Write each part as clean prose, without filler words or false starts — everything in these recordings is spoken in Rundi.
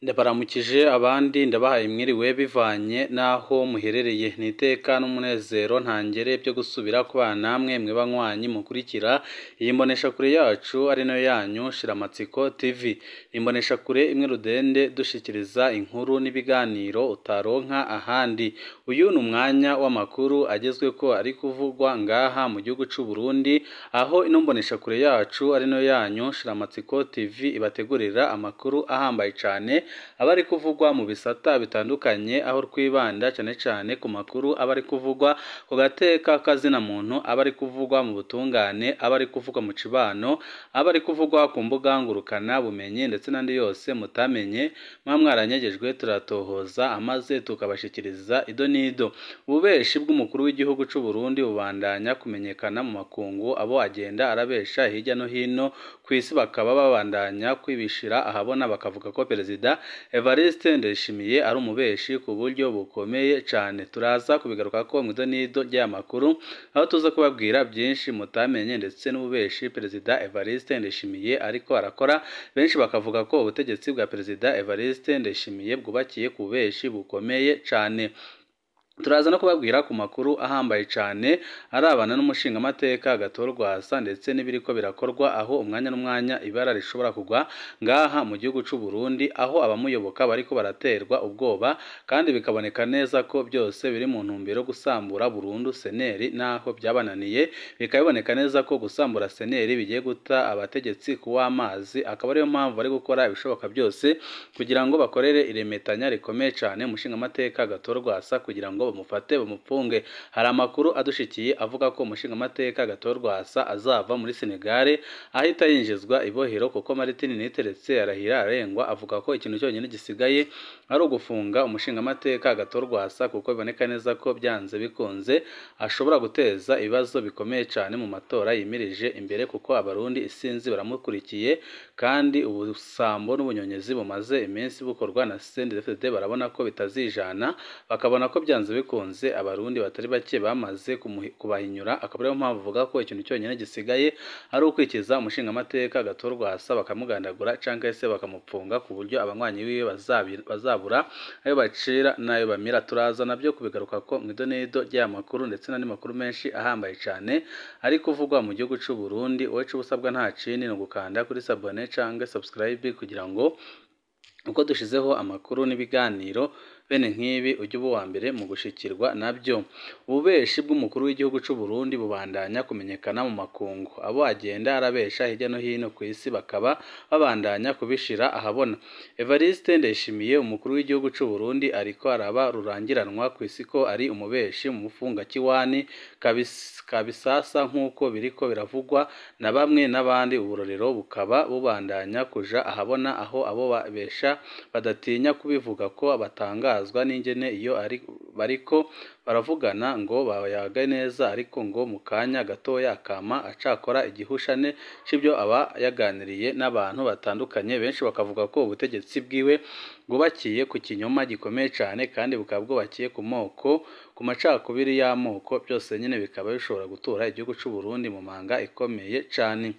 Ndabaramukije abandi ndabahaye mwiriwe bivanye n'aho muherereye. Ni iteka n'umunezero ntangere byo gusubira kubana namwe mwe banywanyi mukurikira iyi mboneshakure yacu ari nayo yanyu Shiramatsiko TV. Ni imboneshakure imwe rudende dushikiriza inkuru n'ibiganiro utaronka ahandi. Uyu ni umwanya w'amakuru agezweko ari kuvugwa ngaha mu gihugu c'u Burundi, aho ino mboneshakure yacu ari nayo yanyu Shiramatsiko TV ibategurira amakuru ahambaye cane aba ari kuvugwa mu bisata bitandukanye, aho twibanda cane cane ku makuru aba ari kuvugwa ku gateka kazina muntu, aba ari kuvugwa mu butungane, aba ari kuvugwa mu cibano, aba ari kuvugwa ku mbuga ngurukana bumenyi ndetse n'andi yose mutamenye mwa mwaranyegejwe, turatohoza amaze tukabashikiriza ido n'ido. Ububeshi bw'umukuru w'igihugu c'u Burundi bubandanya kumenyekana mu makungu, abo agenda arabesha hirya no hino kw'isi bakaba babandanya kwibishira ahabona, bakavuga ko Perezida Evariste Ndayishimiye ari umubeshi ku buryo bukomeye cane. Turaza kubigaruka ko mu ido ry'aya makuru, aho tuza kubabwira byinshi mutamenye ndetse n'ububeshi Perezida Evariste Ndayishimiye ariko arakora. Benshi bakavuga ko ubutegetsi bwa Perezida Evariste Ndayishimiye bwubakiye ku bubeshi bukomeye cane. Turaza no kubabwira ku makuru ahambaye cane arabana n'umushingamateka Agathon Rwasa ndetse n'ibiriko birakorwa, aho umwanya n'umwanya ibara rishobora kugwa ngaha mu gihugu c'u Burundi, aho abamuyoboka bariko baraterwa ubwoba kandi bikaboneka neza ko byose biri mu ntumbero gusambura burundu seneri, naho byabananiye bikaboneka neza ko gusambura seneri bigiye guta abategetsi kuw'amazi, akaba ariyo mpamvu bari gukora ibishoboka byose kugira ngo bakorere iremetanya rikomeye cane umushingamateka Agathon Rwasa kugira ngo bamufate bamupfunge. Hari amakuru adushikiye avuga ko umushingamateka Agathon Rwasa azava muri Senegal ahita yinjizwa ibohero, kuko Martin Niteretse arahira arengwa avuga ko ikintu cyonyine gisigaye ari ugufunga umushingamateka Agathon Rwasa, kuko biboneka neza ko byanze bikunze ashobora guteza ibibazo bikomeye cyane mu matora yimirije imbere, kuko abarundi isinzi baramukurikiye kandi ubusambo n'ubunyonyezi bumaze iminsi bukorwa na CNDD-FDD barabona ko bitazijana, bakabona ko byanze bikunze abarundi batari bake bamaze kubahinyura, akaba ariyo mpamvu uvuga ko ikintu cyonyine gisigaye ari ukwikiza umushingamateka Agathon Rwasa bakamugandagura canke se bakamupfunga, ku buryo abanywanyi biwe bazabura ayo bacira n'ayo bamira. Turaza nabyo kubigaruka ko mu ido ry'aya makuru ndetse n'andi makuru menshi ahambaye cane ari kuvugwa mu gihugu c'u Burundi. Wowe ico usabwa nta kindi ni ugukanda kuri sabone canke subscribe kugira ngo uko dushizeho amakuru n'ibiganiro bene nk'ibi ujye uba uwa mbere mu gushikirwa nabyo. Ububeshi bw'umukuru w'igihugu c'u Burundi bubandanya kumenyekana mu makungu, abo agenda arabesha hirya no hino ku isi bakaba babandanya kubishira ahabona. Evariste Ndayishimiye umukuru w'igihugu c'u Burundi ariko araba rurangiranwa ku isi ko ari umubeshi mu mufunga kiwani kabisasa nk'uko biriko biravugwa na bamwe n'abandi. Uburorero bukaba bubandanya kuja ahabona, aho abo babesha badatinya kubivuga ko batanga n'ingene iyo ari bariko baravugana ngo bayaga neza, ariko ngo mu kanya gatoya akama acakora igihushane c'ibyo aba yaganiriye n'abantu batandukanye. Benshi bakavuga ko ubutegetsi bwiwe bwubakiye ku kinyoma gikomeye cane kandi bukaba bwubakiye ku moko, ku macakubiri y'amoko, byose nyine bikaba bishobora gutura igihugu c'u Burundi mu manga ikomeye cane.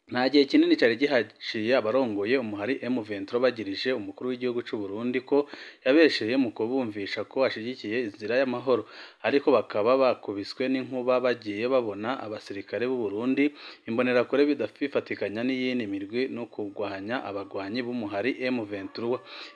Nta gihe kinini cyari gihaciye abarongoye umuhari M23 bagirije umukuru w'igihugu c'u Burundi ko yabesheye mu kubumvisha ko ashigikiye inzira y'amahoro, ariko bakaba bakubiswe n'inkuba bagiye babona abasirikare b'u Burundi imbonerakure bidafifatikanya n'iyindi mirwi no kurwanya abagwanyi b'umuhari M23.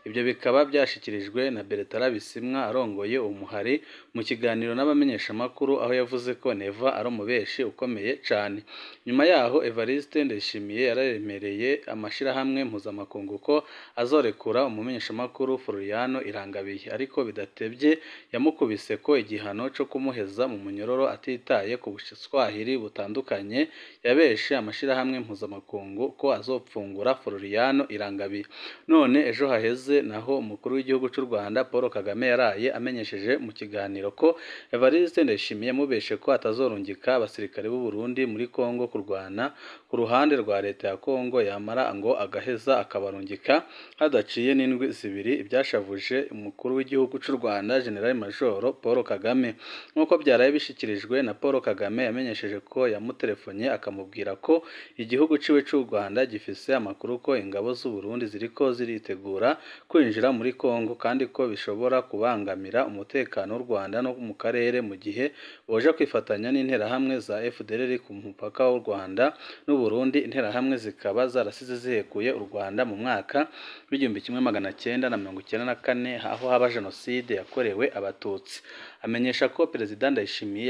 Ibyo bikaba byashikirijwe na Bertrand Bisimwa arongoye umuhari mu kiganiro n'abamenyeshamakuru, aho yavuze ko Neva ari umubeshi ukomeye cane. Nyuma yaho Evariste Ndayishimiye yararemereye amashirahamwe mpuzamakungu ko azorekura umumenyeshamakuru Floriano Irangabiye, ariko bidatebye yamukubise ko igihano co kumuheza mu munyororo atitaye ku buswahili butandukanye yabeshe amashirahamwe mpuzamakungu ko azopfungura Floriano Irangabiye. None ejo haheze naho umukuru w'igihugu c'u Rwanda Paul Kagame yaraye amenyesheje mu kiganiro ko Evariste Ndayishimiye mubeshe ko atazorungika abasirikare b'u Burundi muri Kongo kurwana ku ruhande ruhande rwa leta ya Kongo, yamara ngo agaheza akabarungika hadaciye n'indwi zibiri, ibyashavuje umukuru w'igihugu c'u Rwanda General Major Paul Kagame. Nk'uko byaraye bishikirijwe na Paul Kagame, yamenyesheje ko yamutelefonye akamubwira ko igihugu ciwe c'u Rwanda gifise amakuru ko ingabo z'u Burundi ziriko ziritegura kwinjira muri Kongo, kandi ko bishobora kubangamira umutekano w'u Rwanda no mu karere mu gihe boja kwifatanya n'interahamwe za FDLR ku mupaka w'u Rwanda n'u Burundi. Interahamwe zikaba zarasize zihekuye u Rwanda mu mwaka w'1994 aho haba jenoside yakorewe Abatutsi. Amenyesha ko Perezida Ndayishimiye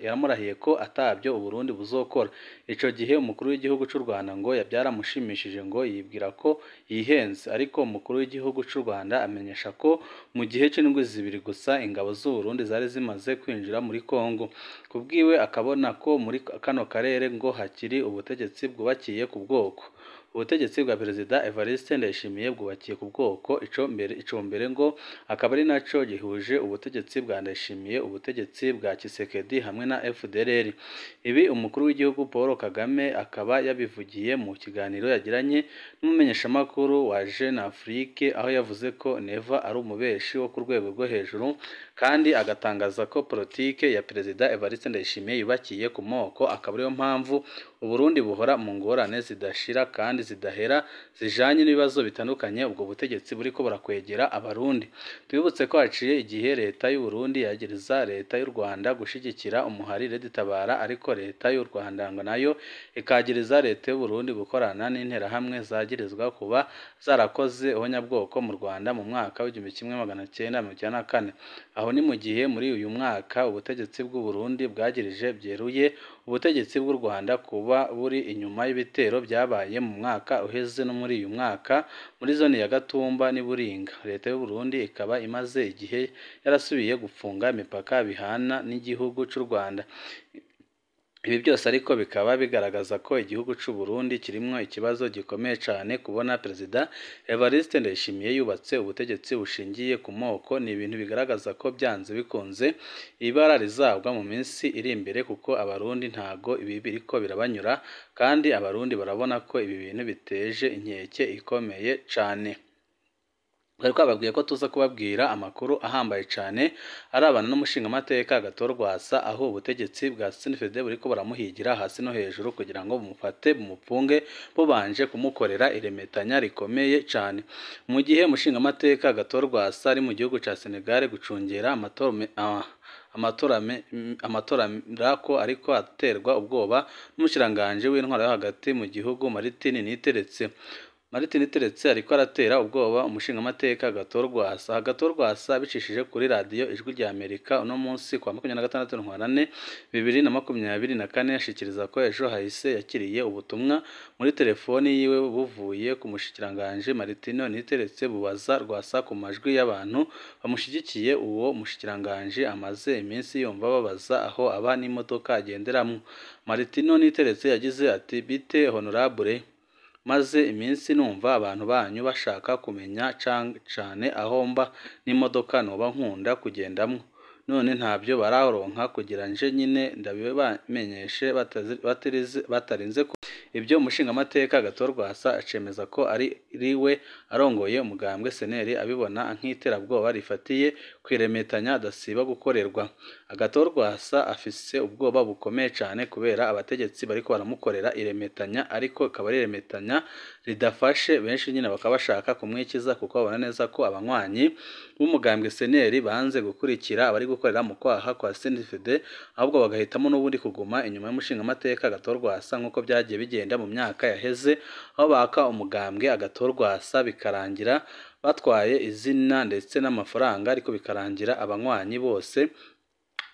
yaramurahiye ko atabyo u Burundi buzokora. Ico gihe umukuru w'igihugu c'u Rwanda ngo yabyaramushimishije, ngo yibwira ko yihenze, ariko umukuru w'igihugu c'u Rwanda amenyesha ko mu gihe c'indwi zibiri gusa ingabo z'u Burundi zari zimaze kwinjira muri Kongo. Kubwiwe akabona ko muri kano karere ngo hakiri ubutegetsi bwubakiye ku bwoko. Ubutegetsi bwa Perezida Evariste Ndayishimiye bwubakiye ku bwoko, ico mbere ngo akaba ari naco gihuje ubutegetsi bwa Ndayishimiye, ubutegetsi bwa Tshisekedi hamwe na FDLR. Ibi umukuru w'igihugu Paul Kagame akaba yabivugiye mu kiganiro yagiranye n'umumenyeshamakuru wa Jeune Afrique, aho yavuze ko Neva ari umubeshi wo ku rwego rwo hejuru, kandi agatangaza ko politike ya Perezida Evariste Ndayishimiye yubakiye ku moko, akaba ariyo mpamvu u Burundi buhora mu ngorane zidashira kandi zidahera zijanye n'ibibazo bitandukanye ubwo butegetsi buriko burakwegera Abarundi. Twibutse ko haciye igihe leta y'u Burundi yagiriza leta y'u Rwanda gushigikira umuhari Red Tabara, ariko leta y'u Rwanda ngo nayo ikagiriza leta y'u Burundi gukorana n'interahamwe zagirizwa kuba zarakoze ihonyabwoko mu Rwanda mu mwaka w'1994. Aho ni mu gihe muri uyu mwaka ubutegetsi bw'u Burundi bwagirije byeruye ubutegetsi bw'u Rwanda kuba buri inyuma y'ibitero byabaye mu mwaka uheze no muri uyu mwaka muri zone ya Gatumba n'iBuringa. Leta y'u Burundi ikaba imaze igihe yarasubiye gufunga imipaka bihana n'igihugu c'u Rwanda. Ibi byose ariko bikaba bigaragaza ko igihugu c'u Burundi kirimwo ikibazo gikomeye cane. Kubona Perezida Evariste Ndayishimiye yubatse ubutegetsi bushingiye ku moko ni ibintu bigaragaza ko byanze bikunze ibara rizagwa mu minsi iri imbere, kuko Abarundi ntago ibi biriko birabanyura, kandi Abarundi barabona ko ibi bintu biteje inkeke ikomeye cane. Twari twababwiye ko tuza kubabwira amakuru ahambaye cane arabana n'umushingamateka Agathon Rwasa, aho ubutegetsi bwa CNDD buriko buramuhigira hasi no hejuru kugira ngo bumufate bumupfunge, bubanje kumukorera iremetanya rikomeye cane. Mu gihe umushingamateka Agathon Rwasa ari mu gihugu ca Senegal gucungera amatora ko ariko aterwa ubwoba n'umushiranganje w'intwaro yo hagati mu gihugu Martin Niteretse. Martin Niteretse ariko aratera ubwoba umushingamateka Agathon Rwasa. Agathon Rwasa abicishije kuri radiyo Ijwi rya Amerika uno munsi kwa 26 Ntwarante 2024, ashikiriza ko ejo hahise yakiriye ubutumwa muri telefoni yiwe buvuye ku mushikiranganje Martin Niteretse bubaza Rwasa ku majwi y'abantu bamushigikiye. Uwo mushikiranganje amaze iminsi yumva babaza aho aba n'imodoka agenderamwo. Martin Niteretse yagize ati: "Bite honorable, maze iminsi numva abantu banyu bashaka kumenya cane aho mba n'imodoka noba nkunda kugendamwo, none ntabyo bararonka kugira nje nyine ndabibamenyeshe batarinze ko." Ibyo umushingamateka Agathon Rwasa acemeza ko ari we arongoye umugambwe seneri abibona nk'iterabwoba rifatiye kwiremetanya adasiba gukorerwa. Agathon Rwasa afise ubwoba bukomeye cane kubera abategetsi bariko baramukorera iremetanya, ariko akaba ari iremetanya ridafashe benshi nyine bakaba bashaka kumwikiza, kuko babona neza ko abanywanyi b'umugambwe seneri banze gukurikira abari gukorera mu kwaha kwa CNDD, ahubwo bagahitamo n'ubundi kuguma inyuma y'umushingamateka Agathon Rwasa nk'uko byagiye bigenda mu myaka yaheze, aho baka umugambwe Agathon Rwasa bikarangira batwaye izina ndetse n'amafaranga, ariko bikarangira abanywanyi bose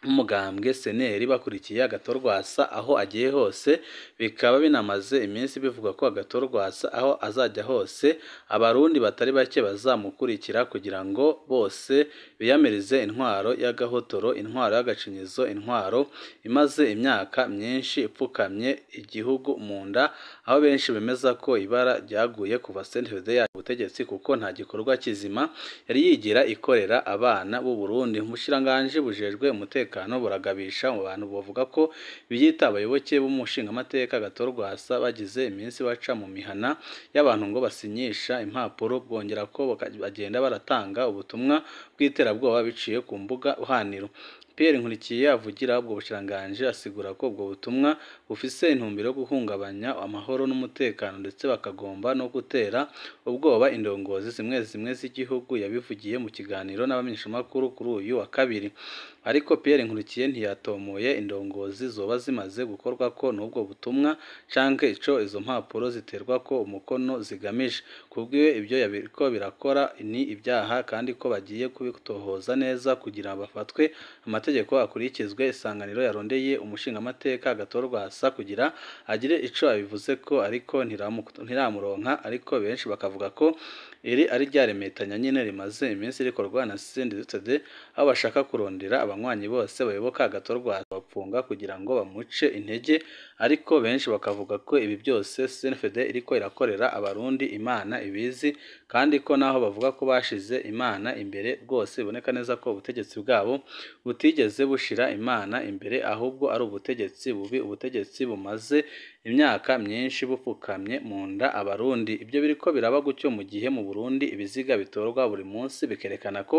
umugambwe seneri bakurikiye Agathon Rwasa aho agiye hose. Bikaba binamaze iminsi bivuga ko Agathon Rwasa aho azajya hose Abarundi batari bake bazamukurikira kugira ngo bose biyamirize intwaro y'agahotoro, intwaro y'agacinyizo, intwaro imaze imyaka myinshi ipfukamye igihugu mu nda, aho benshi bemeza ko ibara ryaguye kuva CNDD yaje ubutegetsi, kuko nta gikorwa kizima yari yigira ikorera abana b'u Burundi. Umushikiranganji bujejwe umutekano bw'umutekano buragabisha mu bantu bavuga ko biyita abayoboke b'umushingamateka Agathon Rwasa bagize iminsi baca mu mihana y'abantu ngo basinyisha impapuro, bwongera ko bagenda baratanga ubutumwa bw'iterabwoba biciye ku mbuga hwaniro. Pierre Nkurikiye avugira ubwo bushikiranganji asigura ko ubwo butumwa bufise intumbero yo guhungabanya amahoro n'umutekano ndetse bakagomba no gutera ubwoba indongozi zimwe zimwe z'igihugu. Yabivugiye mu kiganiro n'abamenyeshamakuru kuri uyu wa kabiri. Ariko Pierre Nkurikiye ntiyatomoye indongozi zoba zimaze gukorwako n'ubwo butumwa canke ico izo mpapuro ziterwako umukono zigamije. Kubwiwe ibyo biriko birakora ni ibyaha kandi ko bagiye kubitohoza neza kugira bafatwe amategeko akurikizwe. Isanganiro yarondeye umushingamateka Agathon Rwasa kugira agire ico abivuzeko ariko ntiramuronka, ariko benshi bakavuga ko iri ari rya remetanya nyene rimaze iminsi rikorwa na CNDD-FDD, aho bashaka kurondera abanywanyi bose bayoboka Agathon Rwasa bapfunga kugira ngo bamuce intege, ariko benshi bakavuga ko ibi byose CNDD-FDD iriko irakorera abarundi Imana ibizi, kandi ko naho bavuga ko bashize Imana imbere rwose biboneka neza ko ubutegetsi bwabo butigeze bushira Imana imbere, ahubwo ari ubutegetsi bubi, ubutegetsi bumaze imyaka myinshi bupfukamye mu nda abarundi. Ibyo biriko biraba gutyo mu gihe mu Burundi ibiziga bitorwa buri munsi bikerekana ko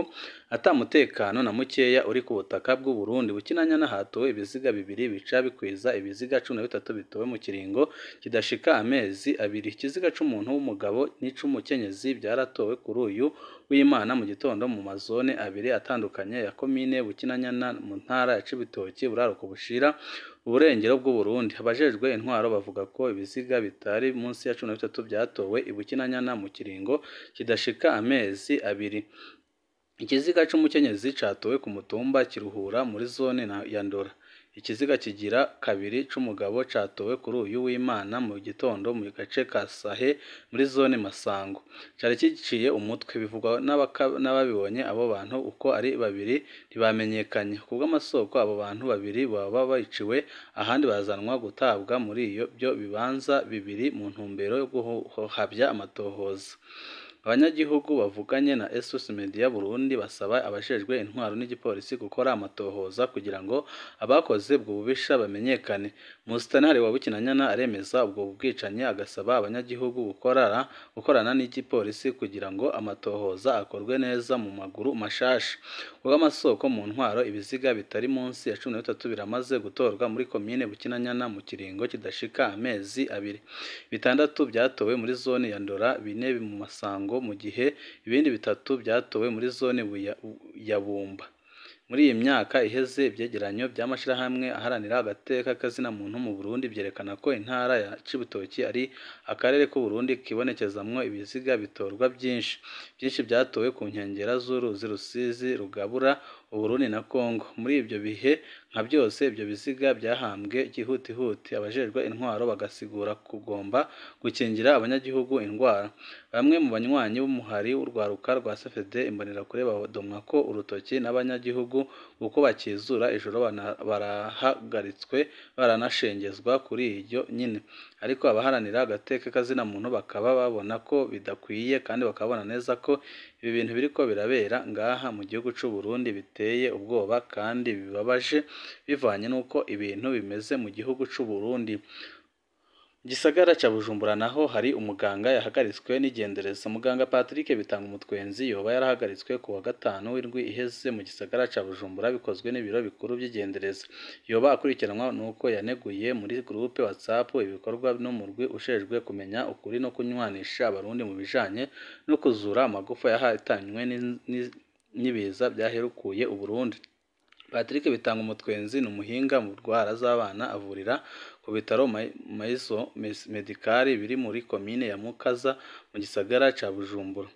ata mutekano na mukeya uri ku butaka bw'u Burundi. Bukinanyana hatowe ibiziga bibiri bica bikwiza ibiziga 13 bitowe mu kiringo kidashika amezi abiri. Ikiziga c'umuntu w'umugabo n'ic'umukenyezi byaratowe kuri uyu w'Imana mu gitondo mu mazone abiri atandukanye ya komine Bukinanyana mu ntara ya Cibitoke, buraruko bushira uburengero bw'u Burundi. Abajejwe intwaro bavuga ko ibiziga bitari munsi ya 13 byatowe i Bukinanyana mu kiringo kidashika amezi abiri. Ikiziga c'umukenyezi catowe ku mutumba Kiruhura muri zone ya Ndora. Ikiziga kigira kabiri c'umugabo catowe kuri uyu w'Imana mu gitondo mu gace ka Sahe muri zone Masango. Cari giciye umutwe, bivugwa n'ababibonye. Abo bantu uko ari babiri ntibamenyekanye. Kubw'amasoko, abo bantu babiri baba biciwe ahandi bazanwa gutabwa muri ibyo bibanza bibiri mu ntumbero yo guhavya amatohoza. Abanyagihugu bavuganye na SOS Media Burundi basaba abajejwe intwaro n'igipolisi gukora amatohoza kugira ngo abakoze ubwo bubisha bamenyekane. Musitanteri wa Bukinanyana aremeza ubwo bwicanyi, agasaba abanyagihugu gukorana n'igipolisi kugira ngo amatohoza akorwe neza mu maguru mashasha. Kubw'amasoko mu ntwaro, ibiziga bitari munsi ya 13 biramaze gutorwa muri komine Bukinanyana mu kiringo kidashika amezi abiri. Bitandatu byatowe muri zone ya Ndora, bine mu Masango, mu gihe ibindi bitatu byatowe muri zone ya Bumba. Muri iyi myaka iheze, ibyegeranyo by'amashirahamwe aharanira agateka k'azina muntu mu Burundi byerekana ko intara ya Cibitoke ari akarere k'u Burundi kibonekezamwo ibiziga bitorwa byinshi. Byinshi byatowe ku nkengera z'uruzi Rusizi rugabura Uburundi na Kongo. Muri ibyo bihe nka byose, ibyo biziga byahambwe gihutihuti, abajejwe intwaro bagasigura kugomba gukingira abanyagihugu indwara. Bamwe mu banywanyi b'umuhari w'urwaruka rwa CFD Imbonerakure badomwa ko urutoki n'abanyagihugu kuko bakizura ijoro barahagaritswe baranashengezwa kuri iryo nyine. Ariko abaharanira agateka k'azina muntu bakaba babona ko bidakwiye, kandi bakabona neza ko ibi bintu biriko birabera ngaha mu gihugu c'u Burundi biteye ubwoba kandi bibabaje, bivanye n'uko ibintu bimeze mu gihugu c'u Burundi. Mu gisagara ca Bujumbura naho hari umuganga yahagaritswe n'igendereza. Muganga Patrick Bitangumutwenzi yoba yarahagaritswe ku wa gatanu w'indwi iheze mu gisagara ca Bujumbura bikozwe n'ibiro bikuru by'igendereza. Yoba akurikiranwa nuko yaneguye muri groupe WhatsApp ibikorwa n'umurwi ushejwe kumenya ukuri no kunywanisha abarundi mu bijanye no kuzura amagufa yahatanywe n'ibiza byaherukuye Uburundi. Patrick Bitangumutwenzi ni umuhinga mu ndwara z'abana, avurira ku bitaro Maiso Medical biri muri komine ya Mukaza mu gisagara ca Bujumbura.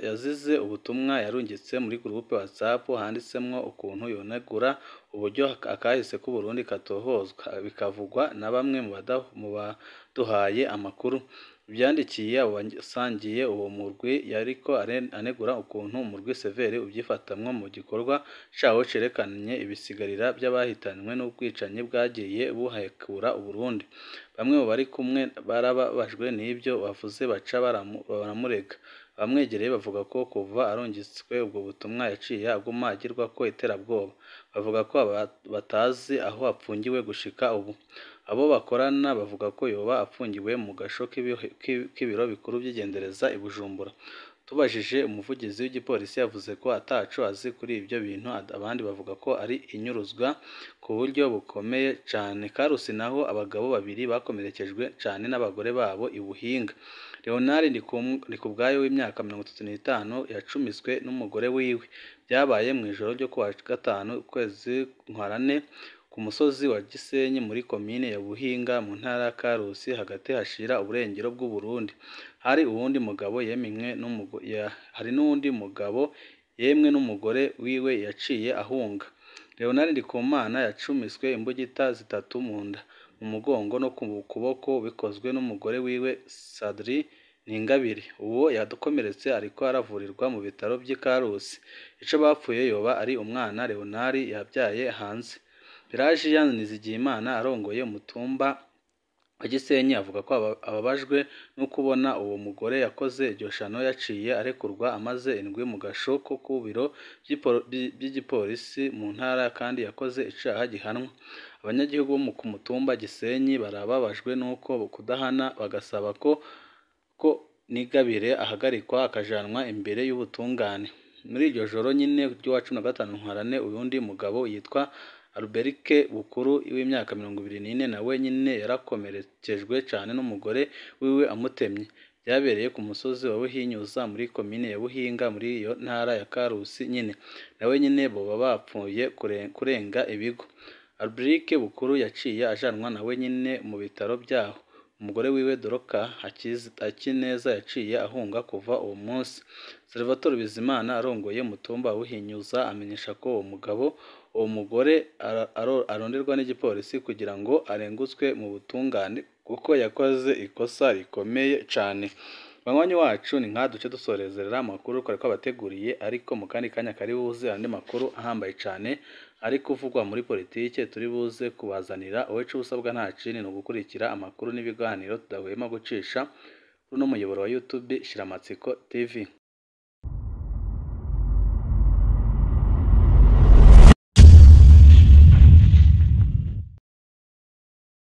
Yazize ubutumwa yarungitse muri groupe WhatsApp handitsemwo ukuntu yonegura uburyo akahise k'u Burundi katohozwa, bikavugwa na bamwe mu baduhaye amakuru. Vyandikiye abo basangiye uwo murwi yariko anegura ukuntu umurwi Severe uvyifatamwo mu gikorwa cawo cerekanye ibisigarira vy'abahitanywe n'ubwicanyi bwagiye buhekura Uburundi. Bamwe mu bari kumwe barababajwe n'ivyo bavuze baca baramurega. Abamwegereye bavuga ko kuva arungitswe ubwo butumwa yaciye aguma agirwako iterabwoba. Bavuga ko batazi aho apfungiwe gushika ubu. Abo bakorana bavuga ko yoba apfungiwe mu gasho k'ibiro bikuru vy'igendereza i Bujumbura. Tubajije umuvugizi w'igipolisi yavuze ko ataco azi kuri ivyo bintu, abandi bavuga ko ari inyuruzwa ku buryo bukomeye cane. Karusi naho abagabo babiri bakomerekejwe cane n'abagore babo i Buhinga. Leonard Ndikubwayo w'imyaka 35 yacumiswe n'umugore wiwe. Vyabaye mw'ijoro ryo kuwa gatanu ukwezi ntwarante ku musozi wa Gisenyi muri komine ya Buhinga mu ntara ya Karusi hagati hashira uburengero bw'Uburundi. Hari uwundi mugabo yemwe n'umugore wiwe yaciye ahunga. Leonard Ndikumana yacumiswe imbugita zitatu mu nda, mu mugongo no ku kuboko bikozwe n'umugore wiwe Sadri Ningabire. Uwo yakomeretse ariko aravurirwa mu bitaro vy'i Karusi. Ico bapfuye yoba ari umwana Leonard yabyaye hanze. Pelagie Nizigiyimana arongoye umutumba wa Gisenyi avuga ko ababajwe no kubona uwo mugore yakoze iryo shano yaciye arekurwa amaze indwi mu gasho ko ku biro vy'igipolisi mu ntara kandi yakoze icaha gihanwa. Abanyagihugu bo ku mutumba Gisenyi barababajwe n'uko kudahana, bagasaba ko Ningabire ahagarikwa akajanwa imbere y'ubutungane. Muri iryo joro nyene ry'uwa 15 Ntwarante uyundi mugabo yitwa Alberike Bukuru w'imyaka 24 nawe nyene yarakomerekejwe cane n'umugore wiwe amutemye. Vyabereye ku musozi wa Buhinyuza muri komine ya Buhinga muri iyo ntara ya Karusi nyene. Nawe nyene boba bapfuye kurenga ibigo. Alberike Bukuru yaciye ajanwa nawe nyene mu bitaro vyaho. Umugore wiwe Doroka Hakineza yaciye ahunga kuva uwo munsi. Salvatore Bizimana arongoye umutumba wa Buhinyuza amenyesha ko uwo mugore aronderwa n'igipolisi kugira ngo arengutswe mu butungane kuko yakoze ikosa rikomeye cane. Banywanyi wacu ni nka duce dusorezerera amakuru twari twabateguriye, ariko mu kandi kanya kari buze andi makuru ahambaye cane ari kuvugwa muri politike turi buze kubazanira. Wowe ico usabwa nta kindi ni ugukurikira amakuru n'ibiganiro tudahwema gucisha kuri uno muyoboro wa YouTube Shiramatsiko TV.